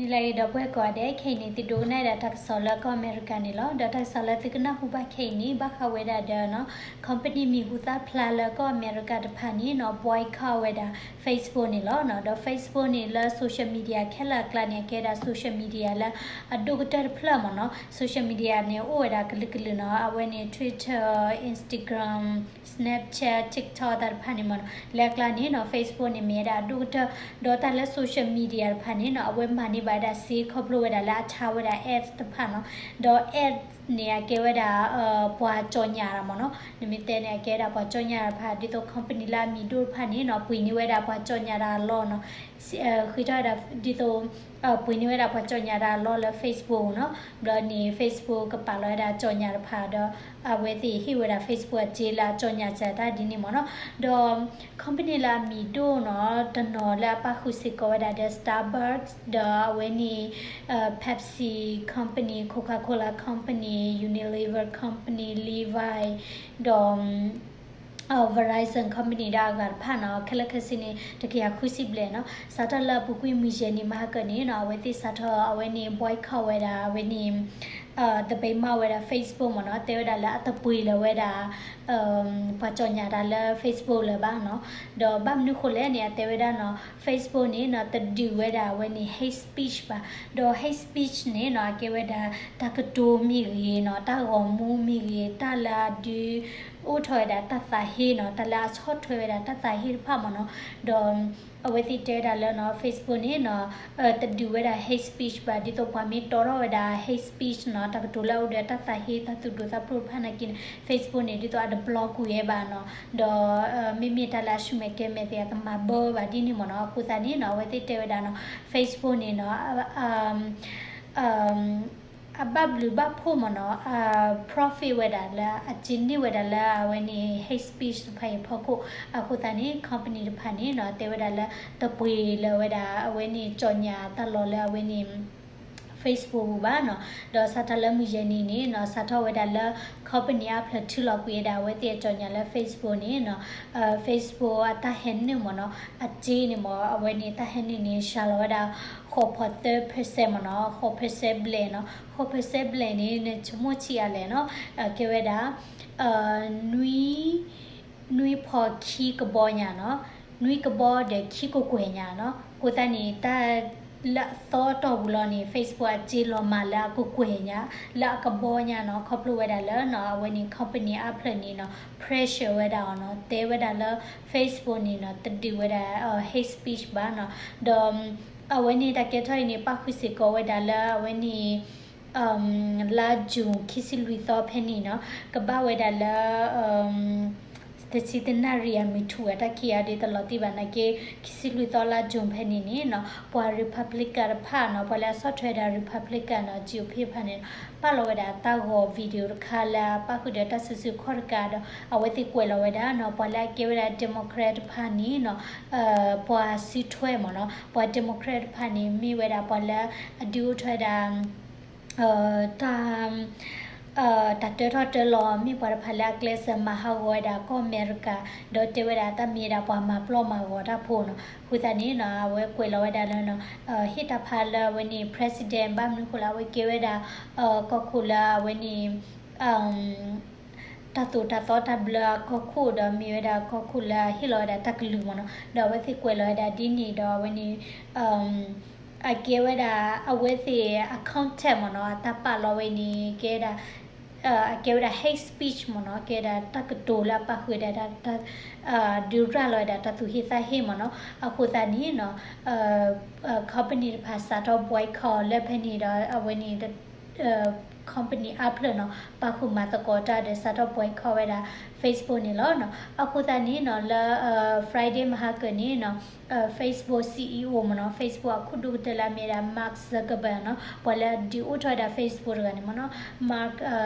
နံၤလၢအဂ့ၤ ဒီပုၢ်ဝဲၢ်ကိးဂၤဒဲး, ခဲအံၤန့ၣ် သုဒိကနၣ်ဝဲဒၣ်တၢ်ကစီၣ်လၢကီၢ်အမဲရကၤန့ၣ်လီၤ. ဒီးတၢ်ကစီၣ်လၢသုကနၢ်ဟူဘၣ်ခဲအံၤန့ၣ် ဘၣ်ဃးဝဲဒၣ်ဒီးနီၤ company မံၤဟူသၣ်ဖျါလၢကီၢ်အမဲရကၤတဖၣ်န့ၣ်နီၤ boycott ဝဲဒၣ် Facebook န့ၣ်လီၤ. ဒီး Facebook န့ၣ်လၢ social media ခဲလၢာ်အကျါန့ၣ် အကဲဒၣ် social media လၢအဒိၣ်ကတၢၢ်တဖျၢၣ်မ့ၢ်နီၤ. social media န့ၣ် အိၣ်ဝဲဒၣ်ကလုာ်ကလုာ်နီၤ, အဝဲန့ၣ် Twitter, Instagram, Snapchat, TikTok တၢ်တဖၣ်န့ၣ်မ့ၢ်နီၤ. လၢအကျါန့ၣ်နီၤ Facebook န့ၣ် မ့ၢ်ဝဲဒၣ်အဒိၣ်ကတၢၢ်, ဒီးတၢ်လၢ social media တဖၣ်န့ၣ်နီၤ အဝဲမၤန့ၢ်ဘၣ်ဝဲဒၣ်စ့ ခီဖျိဝဲဒၣ်လၢအဆါဝဲဒၣ် ads တဖၣ်နီၤ. ဒီး ads န့ၣ် အကဲဝဲဒၣ် ပှၤကၠီၣ်ညၣ်တၢ်မ့ၢ်နီၤ. နမ့ၢ်တဲန့ၣ် အကဲဝဲဒၣ်ပှၤကၠီၣ်ညၣ်တဖၣ် ဒ်သိး company လၢအမံၤဒိၣ်တဖၣ်န့ၣ်နီၤ ပှ့ၤန့ၢ်ဝဲဒၣ်ပှၤကၠီၣ်ညၣ်တၢ်အလီၢ်နီၤ. ဃ့ထီၣ်ဝဲဒၣ်ဒ်သိး ပှ့ၤန့ၢ်ဝဲဒၣ်ပှၤကၠီၣ်ညၣ်တၢ်အလီၢ်လၢ Facebook နီၤ. ဘျီန့ၣ် Facebook ကပာ်လီၤဝဲဒၣ်ကၠီၣ်ညၣ်တဖၣ်ဒီး အဝဲသ့ၣ်ဟ့ၣ်ဝဲဒၣ် Facebook အစ့လၢအကၠီၣ်ညၣ်စၢၤတၢ်ဒ်န့ၣ်မ့ၢ်နီၤ. ဒီး company လၢအမံၤဒိၣ်နီၤ တနီၤလၢအပၣ်ဃုာ်စ့ၢ်ကီးဝဲဒၣ်ဒီး Starbucks ဒီးအဝဲန့ၣ် Pepsi company, Coca-Cola company, Unilever company, Levi ဒီး Verizon company ဒီးအဂၤတဖၣ်နီၤ ခဲလၢာ်ခဲဆ့န့ၣ် တကယၤဃုဆံဘျဲၣ်နီၤ စးထီၣ်လၢအပူၤကွံာ်မုၢ်ယဲၢ်နံၤမဟါကၢန့ၣ်နီၤ အဝဲသ့ၣ်စးထီၣ်အဝဲန့ၣ် boycott ဝဲဒၣ် အဝဲန့ၣ် သဘံးမးဝဲဒၣ် Facebook မ့ၢ်နီၤ တဲဝဲဒၣ်လၢအတပှ့ၤလၢၤဝဲဒၣ် ပှၤကၠီၣ်ညၣ်တၢ်လၢ Facebook လၢၤဘၣ်နီၤ. ဒီးဘၣ်မနုၤဃိလဲၣ်န့ၣ် အတဲဝဲဒၣ်နီၤ Facebook န့ၣ်နီၤ တဒုးဝဲဒၣ်အဝဲန့ၣ် hate speech ဘၣ်. ဒီး hate speech န့ၣ်နီၤ အကဲဝဲဒၣ် တၢ်ကတိၤမ့ၢ်ဂ့ၤနီၤ တၢ်ဂီၤမူမ့ၢ်ဂ့ၤ တၢ်လၢအဒုးအိၣ်ထီၣ်ဝဲဒၣ်တၢ်သးဟ့နီၤ တၢ်လၢအဆီၣ်ထွဲဝဲဒၣ်တၢ်သးဟ့တဖၣ်မ့ၢ်နီၤ. ဒီး အဝဲသ့ၣ်တဲဝဲဒၣ်လၢနီၤ Facebook န့ၣ်နီၤ တဒုးဝဲဒၣ် hate speech ဘၣ် ဒ်သိးပှၤမ့ၢ်တီထီၣ်ဝဲဒၣ် hate speech နီၤ တၢ်ကတိၤလၢအအိၣ်ဒီးတၢ်သးဟ့ တၢ်သူၣ်ဒိၣ်သးဖျိးတဖၣ်နာ်က့န့ၣ် Facebook န့ၣ် ဒ်သိးအတ block ကွံာ်ဝဲဘၣ်နီၤ. ဒီး မ့မ့ၢ်တၢ်လၢအဆူၣ်မဲာ်ကဲမဲာ်သ့ၣ် အကမၤဘၢဘၣ်ဒ်န့ၣ်မ့ၢ်နီၤ. အဃိသတးန့ၣ်နီၤ အဝဲသ့ၣ်တဲဝဲဒၣ်နီၤ Facebook န့ၣ်နီၤ အဘၣ်ဘျုးဘၣ်ဖှိၣ်မ့ၢ်နီၤ အ profit ဝဲဒၣ်လၢအစ့န့ၢ်ဝဲဒၣ်လၢအဝဲန့ၣ် hate speech တဖၣ်အံၤအဖီခိၣ် အဃိသတးန့ၣ် company တဖၣ်န့ၣ်နီၤ တဲဝဲဒၣ်လၢ တပှ့ၤလၢၤဝဲဒၣ်အဝဲန့ၣ် ကၠီၣ်ညၣ်တၢ်လီၢ်လၢအဝဲန့ၣ် Facebook ပူၤဘၣ်နီၤ. ဒီးစးထီၣ်လၢမုၢ်ယဲၢ်နံၤန့ၣ်နီၤ စးထီၣ်ဝဲဒၣ်လၢ company အါဖျၢၣ်ထုးလီၤကွံာ်ဝဲဒၣ်အဝဲသ့ၣ်အကၠီၣ်ညၣ်လၢ Facebook န့ၣ်နီၤ Facebook အတၢ်ဟဲနုာ်မ့ၢ်နီၤ အစ့န့ၣ်မ့ၢ် အဝဲန့ၣ်တၢ်ဟဲနုာ်န့ၣ် စှၤလီၤဝဲဒၣ် ဃိးဖီသၢ percent မ့ၢ်နီၤ ဃိး percent ဘျဲၣ်နီၤ ဃိး percent ဘျဲၣ်န့ၣ် နဆိကမိၣ်ဆံးအါလဲၣ်နီၤ ကဲဝဲဒၣ် နွံ နွံဖီခံကဘီညါနီၤ နွံကဘီဒီးခံကကွဲၢ်ညါနီၤ အဃိသတးန့ၣ် တၢ်လၢအသီအတီၢ်ပူၤလီၤန့ၣ် Facebook အစ့လီၤမၢ်လၢအကကွဲၢ်ညါ လၢအကဘီညါနီၤ ခီဖျိဝဲဒၣ်လၢနီၤ အဝဲန့ၣ် company အါဖျၢၣ်န့ၣ်နီၤ pressure ဝဲဒၣ်အီၤနီၤ တဲဝဲဒၣ်လၢ Facebook န့ၣ်နီၤ တဒုးဝဲဒၣ် hate speech ဘၣ်နီၤ ဒီး အဝဲန့ၣ်တၢ်ကဲထီၣ်အံၤန့ၣ် ပၣ်ဃုာ်စ့ၢ်ကီးဝဲဒၣ်လၢအဝဲန့ၣ် လါ June ခံဆံလွံၢ်သီဖဲန့ၣ်နီၤ ကဘၣ်ဝဲဒၣ်လၢ တဆံတနၣ်ရံၣ်အမုၢ်ထူၣ် တၢ်ခံးအံၤဒ်တလီၤတံၢ်ဘၣ်နာ်က့ ခံဆံလွံၢ်သီလါ June ဖဲန့ၣ်န့ၣ်နီၤ ပှၤ Republican တဖၣ်နီၤ ပှၤလၢအဆီၣ်ထွဲဒၣ် Republican နီၤ GOP တဖၣ်န့ၣ် ပာ်လီၤဝဲဒၣ်တၢ်ဂီၤ video တခါလၢအပၣ်ဃုာ်ဒီးတၢ်စုဆူၣ်ခီၣ်တကးဒီး အဝဲသ့ၣ်ကွဲးလီၤဝဲဒၣ်နီၤ ပှၤလၢအကဲဝဲဒၣ် Democrat တဖၣ်န့ၣ်နီၤ ပှၤစုထွဲမ့ၢ်နီၤ ပှၤ Democrat တဖၣ်န့ၣ် မ့ၢ်ဝဲဒၣ်ပှၤလၢအဒုးအိၣ်ထီၣ်ဝဲဒၣ် တၢ် တၢ်တၢထီၣ်တၢလီၤ မ့ၢ်ပှၤတဖၣ်လၢအကျဲးစၢးမၤဟးဂီၤဝဲဒၣ်ကီၢ်အမဲရကၤ ဒီးတဲဝဲဒၣ်တၢ်မ့ၢ်ဝဲဒၣ်ပှၤမၤပျီမၤဂီၤတၢ်ဖိနီၤ အဃိသတးန့ၣ်နီၤ အဝဲကွဲးလီၤဝဲဒၣ်လၢ ဟ့ၣ်တၢ်ဖးလၢအဝဲန့ၣ် president ဘၣ်မနုၤဃိလၢအဝဲကဲဝဲဒၣ် ကီၢ်ခိၣ်လၢအဝဲန့ၣ် တၢ်သိၣ်တၢ်သီတၢ်ဘျၢအကီၢ်ခိၣ်ဒီးမ့ၢ်ဝဲဒၣ်ကီၢ်ခိၣ်လၢအဟ့ၣ်လီၤဝဲဒၣ်တၢ်ကလုၢ်မ့ၢ်နီၤ ဒီးအဝဲသ့ၣ်ကွဲးလီၤဝဲဒၣ်ဒ်န့ၣ်ဒီးအဝဲန့ၣ် အကဲဝဲဒၣ်အဝဲသ့ၣ်အ content မ့ၢ်နီၤ အတၢ်ပာ်လီၤဝဲန့ၣ် ကဲဒၣ် အကဲဝဲဒၣ် hate speech မ့ၢ်နီၤ ကဲဒၣ်တၢ်ကတိၤလၢအပာ်ဃုာ်ဝဲဒၣ် ဒုးရၤလီၤဝဲဒၣ်တၢ်သူၣ်ဟ့သးဟ့မ့ၢ်နီၤ အဃိသတးန့ၣ်နီၤ company တဖၣ်စးထီၣ် boycott လၢဖဲန့ၣ်ဒီးအဝဲန့ၣ် company အါဖျၢၣ်နီၤ ပာ်ဃုာ်မၤသကိးတၢ်ဒီးစးထီၣ် boycott ဝဲဒၣ် Facebook န့ၣ်လီၤ. အဃိသတးန့ၣ်နီၤ လၢ Friday မဟါကၢန့ၣ်နီၤ Facebook CEO မ့ၢ်နီၤ Facebook အခိၣ်ဒိၣ်ကတၢၢ်လၢအမ့ၢ်ဝဲဒၣ် Mark Zuckerberg နီၤ ပှၤလၢအဒုးအိၣ်ထီၣ်ဝဲဒၣ် Facebook တဂၤန့ၣ်မ့ၢ်နီၤ Mark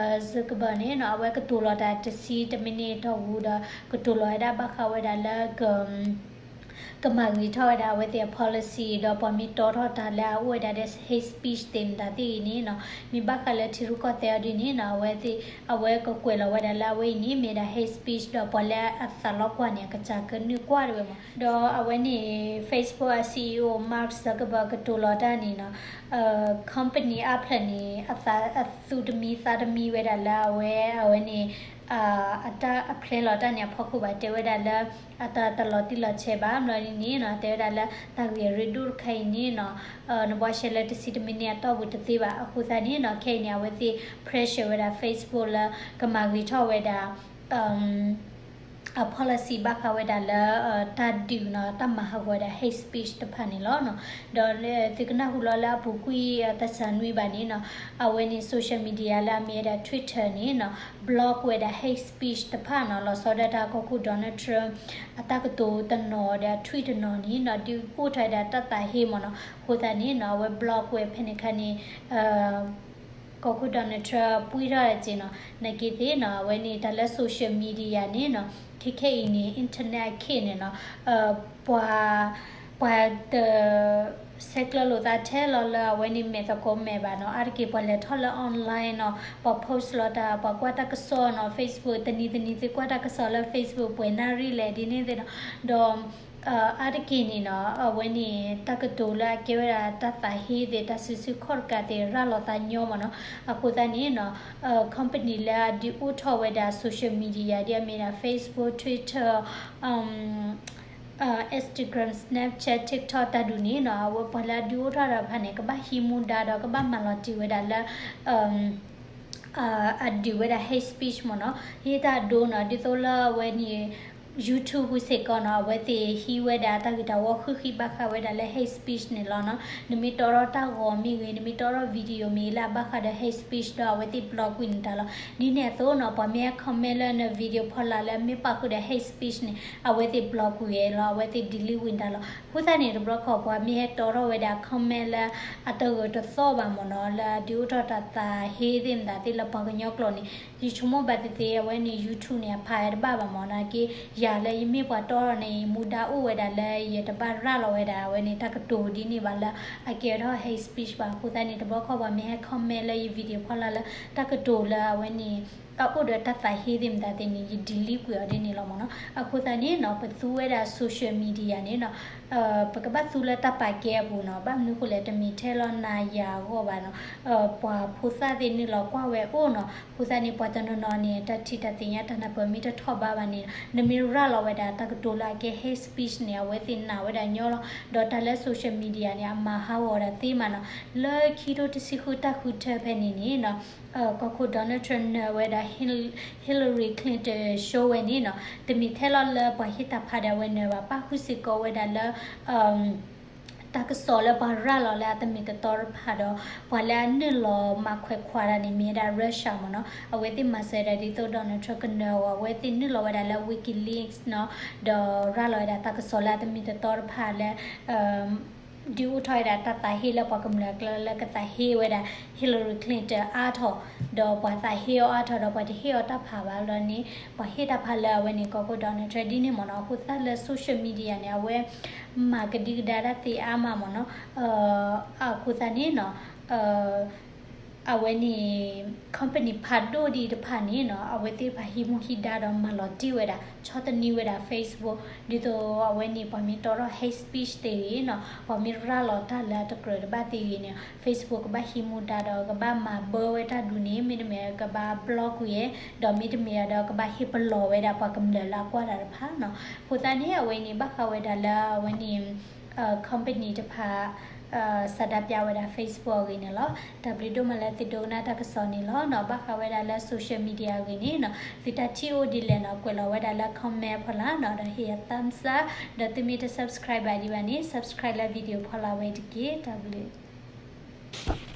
Zuckerberg န့ၣ်နီၤ အဝဲကတိၤလီၤတၢ်တဆံတမံးနံးတီၢ်ပူၤဒီး ကတိၤလီၤဝဲဒၣ်ဘၣ်ဃးဝဲဒၣ်လၢက အ ကမၤဂ့ၤထီၣ်ဝဲဒၣ်အဝဲသ့ၣ်အ policy ဒီးပှၤမ့ၢ်တီထီၣ်တၢ်လၢအအိၣ်ဝဲဒၣ်ဒီး hate speech သ့ၣ်မတၤသ့ၣ်ဂ့ၤန့ၣ်နီၤ, မ့ၢ်ဘၣ်ဃးလၢထံရူၢ်ကီၢ်သဲးအီၤဒ်န့ၣ်နီၤ, အဝဲသ့ၣ် အဝဲကကွဲးလီၤဝဲဒၣ်လၢအဝဲအံၤန့ၣ် မ့ၢ်ဒၣ် hate speech ဒီးပှၤလၢအသးလီၤကွၢ်န့ၣ် အကစၢ်ကနုာ်ကွၢ်တဝဲမး. ဒီးအဝဲန့ၣ် Facebook အ CEO Mark Zuckerberg ကတိၤလီၤတၢ်န့ၣ်နီၤ, company အါဖျၢၣ်န့ၣ် အသူၣ်တမံသးတမံဝဲဒၣ်လၢအဝဲ အဝဲန့ၣ် အတၢ်အဖျဲလီၤတၢ်န့ၣ်အဖီခိၣ်ဘၣ် တဲဝဲဒၣ်လၢ အတၢ်တလီၤတံၢ်လီၤဆဲးဘၣ် ဘျီဒ်န့ၣ်နီၤ, တဲဝဲဒၣ်လၢတၢ်ဂ့ၢ်အရ့ဒိၣ်တခါအံၤန့ၣ်နီၤ, နဘှါရှဲလၢတဆံတမံးနံးအတီၢ်ပူၤတသ့ဘၣ်. အဃိသတးန့ၣ်နီၤ, ခဲအံၤန့ၣ် အဝဲသ့ၣ် pressure ဝဲဒၣ် Facebook လၢကမၤဂ့ၤထီၣ်ဝဲဒၣ် အ policy ဘၣ်ဃးဝဲဒၣ်လၢ တၢ်ဒုးနီၤ, တၢ်မၤဟးဂီၤဝဲဒၣ် hate speech တဖၣ်န့ၣ်လီၤနီၤ. ဒီးသုကနၢ်ဟူလီၤလၢအပူၤကွံာ်တၢ်ဆၢနွံဘၣ်န့ၣ်နီၤ, အဝဲန့ၣ် social media လၢအမ့ၢ်ဝဲဒၣ် Twitter န့ၣ်နီၤ, block ဝဲဒၣ် hate speech တဖၣ်နီၤ, လီၤဆီဒၣ်တၢ်ကီၢ်ခိၣ် Donald Trump အတၢ်ကတိၤတနီၤဒီးအ tweet တနီၤန့ၣ်နီၤ, ဒုးအိၣ်ထီၣ်ဝဲဒၣ်တၢ်သးဟ့မးနီၤ. အဃိသတးန့ၣ်နီၤ, အဝဲ block ဝဲဖဲန့ၣ်အခါန့ၣ် ကီၢ်ခိၣ် Donald Trump ပှံထီၣ်က့ၤနီၤ, နာ်က့သ့ၣ်နီၤ, အဝဲန့ၣ်တၢ်လၢ social media န့ၣ်နီၤ, ခဲခဲအံၤန့ၣ် internet အခ့န့ၣ်နီၤ, ပှၤ ပှၤတ ဆဲးကျၢလိာ်သးထဲလီၤလၢအဝဲန့ၣ်မဲာ်သကိးမဲာ်ဘၣ်နီၤ, အါတက့ၢ်ပှၤလဲၤထီၣ်လၢ online နီၤ, ပှၤ post လီၤတၢ်, ပှၤကွၢ်တၢ်ကစီၣ်နီၤ, Facebook တနံၤတနံၤသုကွၢ်တၢ်ကစီၣ်လၢ Facebook ပှဲၤနၣ်ရံၣ်လဲၣ်ဒ်န့ၣ်သ့ၣ်နီၤ, ဒီး အါတက့ၢ်န့ၣ်နီၤ, အဝဲန့ၣ် တၢ်ကတိၤလၢအကဲဝဲဒၣ်တၢ်သးဟ့သ့ၣ် တၢ်စုဆူၣ်ခီၣ်တကးသ့ၣ် ရၤလီၤသးညီမးနီၤ. အဃိသတးန့ၣ်နီၤ, company လၢအဒုးအိၣ်ထီၣ်ဝဲဒၣ် social media ဒ်အမ့ၢ်ဒၣ် Facebook, Twitter, Instagram, Snapchat, TikTok တၢ်ဒုးန့ၣ်နီၤ, အဝဲပှၤလၢအဒုးအိၣ်ထီၣ်တၢ်တဖၣ်န့ၣ် ကဘၣ်ဟံးမူဒါဒီးကဘၣ်မၤလီၤတံၢ်ဝဲဒၣ်လၢ အဒုးဝဲဒၣ် hate speech မးနီၤ, ဟ့ၣ်တၢ်ဒိနီၤ, ဒ်သိးလၢအဝဲန့ၣ် YouTube ပူၤစ့ၢ်ကီးနီၤ, အဝဲသ့ၣ်ဟံးဝဲဒၣ်တၢ်ဂ့ၢ်တၢ်ဝီဃံးဃံးဘၣ်ဃးဝဲဒၣ်လၢ hate speech န့ၣ်လီၤနီၤ. နမ့ၢ်တီထီၣ်တၢ်ဂီၤမ့ၢ်ဂ့ၤ, နမ့ၢ်တီထီၣ် video မ့ၢ်ဂ့ၤလၢအဘၣ်ဃးဒီး hate speech ဒီးအဝဲသ့ၣ် block ကွံာ်နတၢ်လီၤ. ဒ်န့ၣ်အသိးနီၤ, ပှၤမ့ၢ်ဟဲ comment လၢန video ဖီလာ်လၢမ့ၢ်ပာ်ဃုာ်ဒီး hate speech န့ၣ် အဝဲသ့ၣ် block ကွံာ်ဝဲလီၤ, အဝဲသ့ၣ် delete ဝံၤနတၢ်လီၤ. အဃိသတးန့ၣ် တဘျီခီၣ်ပှၤမ့ၢ်ဟဲတီထီၣ်ဝဲဒၣ် comment လၢအတဂၢၢ်တသီၣ်ဘၣ်မးနီၤ, လၢအဒုးအိၣ်ထီၣ်တၢ်သးဟ့သ့ၣ်မတၤသ့ၣ်လၢပှၤကညီကျိာ်န့ၣ် ယဆိကမိၣ်ဘၣ်သ့ၣ်သ့ၣ် အဝဲန့ၣ် YouTube န့ၣ် အဖးတဘၣ်ဘၣ်မးနီၤ, နာ်က့ ယၤလၢယမ့ၢ်ပှၤတီထီၣ်န့ၣ် ယမူဒါအိၣ်ဝဲဒၣ်လၢယတဘၣ်ရၤလီၤဝဲဒၣ် အဝဲန့ၣ် တၢ်ကတိၤဒ်န့ၣ်ဘၣ်လၢအကဲထီၣ် hate speech ဘၣ်. အဃိသတးန့ၣ် တဘျီခီၣ်ပှၤမ့ၢ်ဟဲ comment လၢယ video ဖီလာ်လၢ တၢ်ကတိၤလၢအဝဲန့ၣ် အအိၣ်ဒီးတၢ်သးဟ့သ့ၣ်မတၤသ့ၣ်န့ၣ် ယ delete ကွံာ်အီၤဒ်န့ၣ်လီၤမးနီၤ. အဃိသတးန့ၣ်နီၤ, ပသူဝဲဒၣ် social media န့ၣ်နီၤ, ပကဘၣ်သူလၢတၢ်ပာ်ကဲအပူၤနီၤ, ဘၣ်မနုၤဃိလဲၣ် တမ့ၢ်ထဲလီၤနၤယၤအဂီၢ်ဘၣ်နီၤ, ပှၤဖိသၣ်သ့ၣ်နုာ်လီၤကွၢ်ဝဲအိၣ်နီၤ. အဃိသတးန့ၣ် ပှၤတနီၤနီၤန့ၣ် တၢ်ထံၣ်တၢ်သ့ၣ်ညါတၢ်နၢ်ပၢၢ်မ့ၢ်တထီၣ်ဘးဘၣ်န့ၣ် နမ့ၢ်ရၤလီၤဝဲဒၣ်တၢ်ကတိၤလၢအကဲ hate speech န့ၣ် အဝဲသ့ၣ်နာ်ဝဲဒၣ်ညီလီၤ. ဒီးတၢ်လၢ social media န့ၣ် အမၤဟးဂီၤဒၣ်သ့မးနီၤ. လၢခံထိတဆံဃုတၢ်ဃုထၢဖဲန့ၣ်န့ၣ်နီၤ ကီၢ်ခိၣ် Donald Trump နၢၤဝဲဒၣ် Hillary Clinton show ဝဲန့ၣ်နီၤ, တမ့ၢ်ထဲလီၤလၢပှၤဟ့ၣ်တၢ်ဖးဒီးအဝဲနၢၤဘၣ်, ပၣ်ဃုာ်စ့ၢ်ကီးဝဲဒၣ်လၢ တၢ်ကစီၣ်လၢပှၤရၤလီၤလၢအတမ့ၢ်တတီတဖၣ်ဒီး ပှၤလၢအနုာ်လီၤမၤခွဲးခွါတၢ်န့ၣ် မ့ၢ်ဝဲဒၣ် Russia မးနီၤ. အဝဲသ့ၣ်မၤစၢၤဒၣ်ဒ်သိး Donald Trump ကနၢၤအဂီၢ် အဝဲသ့ၣ်နုာ်လီၤဝဲဒၣ်လၢ WikiLeaks နီၤ, ဒီးရၤလီၤဝဲဒၣ်တၢ်ကစီၣ်လၢအတမ့ၢ်တတီတဖၣ်လၢ ဒုးအိၣ်ထီၣ်ဝဲဒၣ်တၢ်သးဟ့လၢပှၤကမျၢၢ်အကျါလၢကသးဟ့ဝဲဒၣ် Hillary Clinton အါထီၣ်, ဒီးပှၤသးဟ့အီၤအါထီၣ်ဒီး ပှၤတဟ့ၣ်အီၤတၢ်ဖးဘၣ်ဘျီန့ၣ် ပှၤဟ့ၣ်တၢ်ဖးလၢအဝဲန့ၣ် ကီၢ်ခိၣ် Donald Trump ဒ်န့ၣ်မးနီၤ. အဃိသတးလၢ social media န့ၣ် အဝဲမၤကဒံကဒါတၢ်သ့အါမးမးနီၤ. အဃိသတးန့ၣ်နီၤ အဝဲန့ၣ် company ဖးဒိၣ်ဒ်တဖၣ်န့ၣ်နီၤ အဝဲသ့ၣ်တဖၣ်ဟံးမူဟံးဒါဒီးမၤလီၤတံၢ်ဝဲဒၣ် ဆီၣ်သနံးဝဲဒၣ် Facebook ဒ်သိးအဝဲန့ၣ် ပှၤမ့ၢ်တီထီၣ် hate speech သ့ၣ်ဂ့ၤနီၤ ပှၤမ့ၢ်ရၤလီၤတၢ်လၢအတကြၢးတဘၣ်သ့ၣ်ဂ့ၤန့ၣ် Facebook ကဘၣ်ဟံးမူဒါဒီးကဘၣ်မၤဘၢဝဲတၢ်ဒုးန့ၣ် မ့တမ့ၢ်ကဘၣ် block ကွံာ် ဒီးမ့တမ့ၢ်ဒီးကဘၣ်ဟ့ၣ်ပလီၢ်ဝဲဒၣ်ပှၤကမျၢၢ်လၢအကွၢ်တၢ်တဖၣ်နီၤ. အဃိသတးန့ၣ် အဝဲန့ၣ် ဘၣ်ဃးဝဲဒၣ်လၢအဝဲန့ၣ် company တဖၣ် ဆန္ဒပြဝဲဒၣ် Facebook အဂ့ၢ်န့ၣ်လီၤ. တၢ်ဘျုးဒိၣ်မးလၢသုဒိကနၣ်တၢ်ကစီၣ်န့ၣ်လီၤနီၤ. ဘၣ်ဃးဝဲဒၣ်လၢ social media အဂ့ၢ်န့ၣ်နီၤ သုတၢ်ထံၣ်အိၣ်ဒ်လဲၣ်နီၤ ကွဲးလီၤဝဲဒၣ်လၢ comment ဖီလာ်နီၤ ဒီးဟ့ၣ်ယၤ thumbs up ဒီးသုမ့ၢ်တ subscribe ဘၣ်ဒံးဘၣ်န့ၣ် subscribe လၢ video ဖီလာ်ဝဲတက့ၢ်. တၢ်ဘျုး